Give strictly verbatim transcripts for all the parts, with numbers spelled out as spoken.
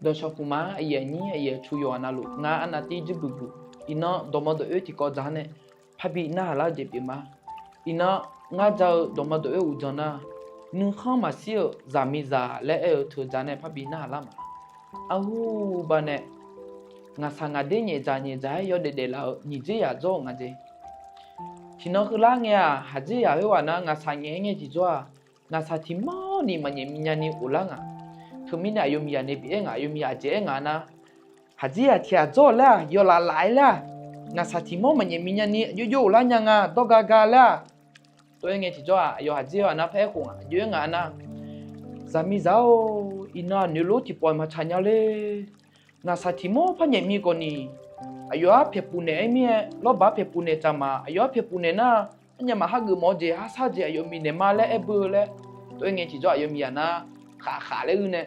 Dawqshawq khmqma-anr aqyuif aqnyir aqyuif aqtsu yawqghaq navluf ngar arnavtir jir buiqbuiq, iqnan dawqma dawqoer tiqkawv dzaq-awr nae parbi narhaq lar-eu jeq pyeuf ma. Iqnan ngar ja-eu dawqma dawqoer uqdzan nar, nuikhanr maqshir-euq zaqmiqzaq laer aer-eu teu dzaq-awr nae parbi narhaq lar ma. Arhuba nae ngaqshaq ngaqder nyaefdzaq nyaefdzaq-aer yawdaef daeflaf-euq nyiq dzer yaq dzawr-euq nga jeq. Tiqnan keuvlar ngae-aq, haqdzer yaq khoerghaq nar ngaqshaq nyaef-aer ngae tiqjawr-aq, ngaqshaq tiq mawrni maqnyaef miqnya ni ghoflar nga. Teumirnae aqyawf miqzaq nae bif-aer ngaq, aqyawf miqzaq jeq-aer ngaq nar, haqdzer yaq tiq ghaq dzawr-euq laer-aq, yawlaf laf-aer laer-aq, ngaqshaq tiq mawr maqnyaef miqnya ni aqjox jox ghoflar nya nga, dawrga ga laer-aq. Tov-aer ngae tiqjawr-aq, aqyawf haqdzer yaq nar par-aer khof nga, aqjox-aer ngaq nar, zaqmiqzaq-or, iqnan-aq noeqlor tiqpawf maqtsaq nya le. Ngaqshaq tiq mawr par nyaef mi khawf ni, aqyawf-anr pyaeqpuf naeq-aer mir-aer, lawrbaq pyaeqpuf naeq tsaf ma. Aqyawf-anr pyaeqpuf naeq nar, arnyaf maqhar geufmawf-eu jeq, harsar jeq aqyawf miqnaeq ma laer aer beu laer. Tov-aer ngae tiqjawr aqyawf miqzaq nar, khaqkhaq laer uir nae,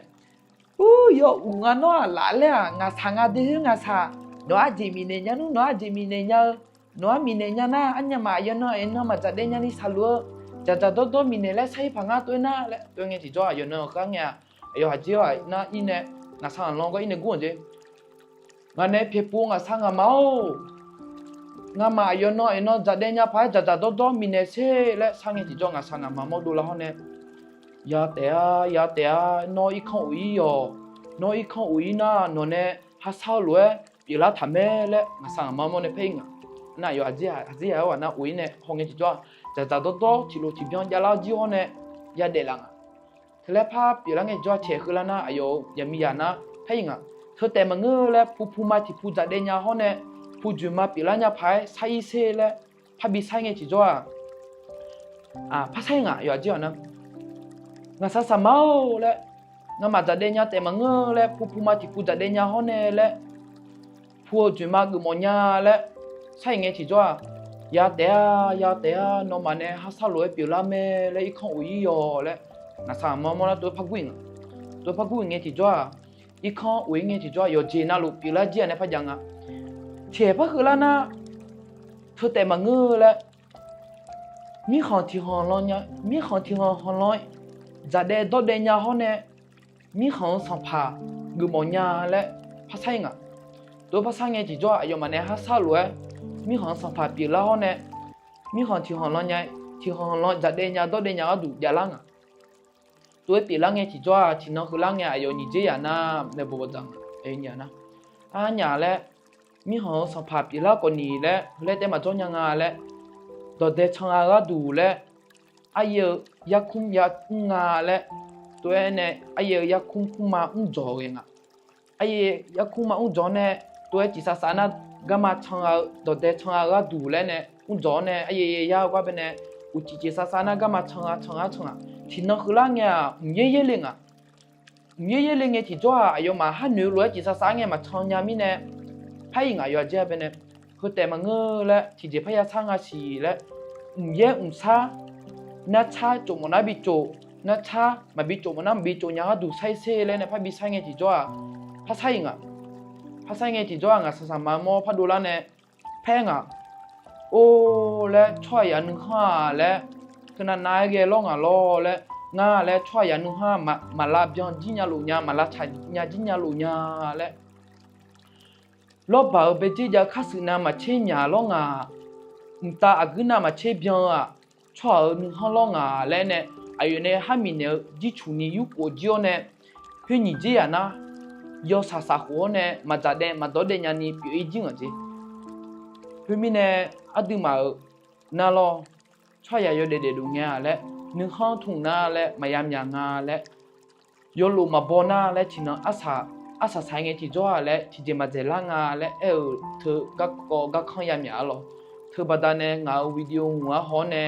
Ur, yawuq nga nawr-aq laf laer-aq, ngaqshaq nga de khoer ngaqshaq, nawq-anr jeq miqnaeq nya nmr, nawq-anr jeq miqnaeq nya-eu, nawq-anr miqnaeq nya nar, arnyaf maqyawf nan-aer nan maqdzaq daef nya ni shaqluf-eu, dzaqdzaq dawrdawr miqnaeq laer shar-ir paq ngar tov-aer nar laer. Tov-aer ngae tiqjawr-aq, aqyawf nan-euq khar ngae-aq, aqyawf haqdzer yaq nar ir nae, ngaqshaq ngaqlanr gawr ir nae gur-anr jeq. Ngaq nae pyaeqpuf-eu ngaqshaq ngaqma-or, ngamaf aqyawf nan-aer nan dzaq daef nya paq-aer dzaqdzaq dawrdawr miqnaeq sher laer shar ngae tiqjawr ngaqshaq ngaqma mawr dovlar hawr nae, Ya taef-a, ya taef-a, nawr irkanr of-ir yawq, nawr irkanr of-ir nar nawq nae harsar-eu lof-aer pyeuflar taq mae laer ngaqshaq ngaqma mawr nae paer-ir ngaq. Nar aqyawf haqdzer yaq-aer ghaq nar of-ir nae haw ngae tiqjawr-aq, dzaqdzaq dawrdawr tiqlof tiqbyan javlar-awr jir hawr nae yadaef laf ngaq. Teu laer par pyeuflar ngae tiqjawr-aq, caeq keuvlar nar aqyawf-euq zaqmiqzaq nar paer-ir ngaq. Teu taef maqngeur laer pu pu ma tiq pu dzaq daef nya hawr nae, pu dzoeq ma pyeuflar nya paq-aer shar-ir sher laer parbi shar ngae tiqjawr-aq, par shar-ir ngaq. Aqyawf haqdzer yaq nar, Ngaqshaq saqma-or laer, ngamaf dzaq daef nya taef maqngeur laer pu pu ma tiq pu dzaq daef nya hawr nae laer, pu-eu dzoeq ma geufmawf nya laer shar-ir ngae tiqjawr-aq, Ya taef-a, ya taef-a, nawmaf nae harsar lof-aer pyeuflar mae laer irkanr of-ir yawq laer ngaqshaq ngaqma mawr nar tov-aer par gur-ir ngaq. Tov-aer par gur-ir ngae tiqjawr-aq, irkanr of-ir ngae tiqjawr-aq, yawqjeq navluf pyeuflar jir-aq nae par jav nga. Tiqhaeq par keuvlar nar, teu taef maqngeur laer, mirkhanq tiq khanq lan nya, mirkhanq tiq khanq khanq lan dzaq daef dawr daef nya hawr nae, mirkhanq-euq sanqpaq geufmawf nya laer par shar-ir ngaq. Tov-aer par shar ngae tiqjawr-aq, aqyawfmaf nae harsar lof-aer mirkhanq-euq sanqpaq pyeuflar hawr nae, mirkhanq tiq khanq lan nya, tiq khanq lan dzaq daef nya dawr daef nya gharduq javlar ngaq. Tov-aer pyeuflar ngae tiqjawr-aq, tiqnan keuvlar ngae aqyawf nyiq dzer yaq nar maeqbawq bawqdzaq ngaq. Aqyawf nyiq yaq nar, Arnyaf laer, mirkhanq-euq sanqpaq pyeuflar khawf ni laer, heu laer taef maqjawr nya nga laer, dawqdae can gha-eu gharduq laer, aryaer-eu yarkmr yamr nga laer, tov-aer nae aryaer-eu yarkmr kmrma mrdzawq ghae ngaq. Aryaer yarkmr ma mrdzawq-awr nae, tov-aer ciqsavsav nar garma can gha-eu, dawqdae can gha-eu gharduq laer nae mrdzawq-awr nae, aryaer yar-eu gar bae nae, uqcif ciqsavsav nar garma can gha can gha can ngaq. Tiqnan keuvlar ngae-aq, mqyaer yaerle ngaq. Mqyaer yaerle ngae tiqjawr-aq, aqyawfmaf har noeq lof-aer ciqsavsav-aer ngae maqcan nya mirnae, par-ir ngaq. Yawqha jir-a bae nae, heu taef maqngeur laer tiqjeq parya sar nga siq laer, mqyaer mqsar, narcar tsofmawf nar bi tsof, narcar maqbi tsofmawf nar maqbi tsof nya gharduq sar-ir sher laer nae parbi sar ngae tiqjawr-aq, par sar-ir ngaq. Par sar ngae tiqjawr-aq, ngaqshaq saqma mawr par dovlar nae, paer ngaq. Or laer, tsawrhaq yaf nuikhanr-aq laer, teunav nav-aer ghae lawr ngaq lawr laer, ngar laer tsawrhaq yaf nuikhanr-aq maqlav byan jir nya luf nya, maqlav tsaq nya jir nya luf nya laer, lawrbaq-euq baejer jav-eu kharshuif nav maqtser nyaq lawr ngaq, mqtav aqguir nav maqtser byan-eu-aq, tsawrhaq-euq nuikhanr lawr ngaq laer nae, aqyawf nae har miqnaeq-eu jircuq ni yurkhof jir-awr nae, khoer nyiq dzer yaq nar, yawshaq shaq khof-awr nae maqdzaq daef maqdawr daef nyani pyeuf-ir jir ngaq jeq. Khoermirnae, aqduimaf-euq nar lawr, tsawrhaq yaf yawdaef daefluf ngae-a laer, nuikhanr tmq nar laer maqya myaq nga laer, yawlof maqbaw nar laer tiqnan arsaq saq ngae tiqjawr-aq laer tiqjeq maqdzaeq lar nga laer aer-euq teu garkawv garkanr ya myaq-ar lawq. Teubaqda nae ngaq-euq video ngaq-anr haw-awr nae,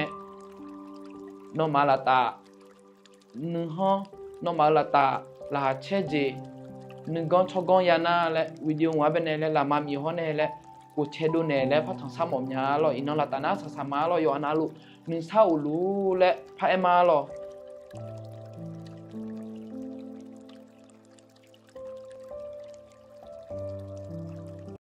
nawmaf laftav nuikhanr, nawmaf-euq laftav laqkhaq caer jeq, nuiganr tsawrganr ya nar laer video ngaq-anr bae nae laer lafma miq hawr nae laer, khof cae dov naeq laer par tanqsar mawf mya-ar lawq. Iqnan laftav nar saqsaq ma-ar lawq. Yawqha navluf nuisar uqluf laer par aer ma-ar lawq.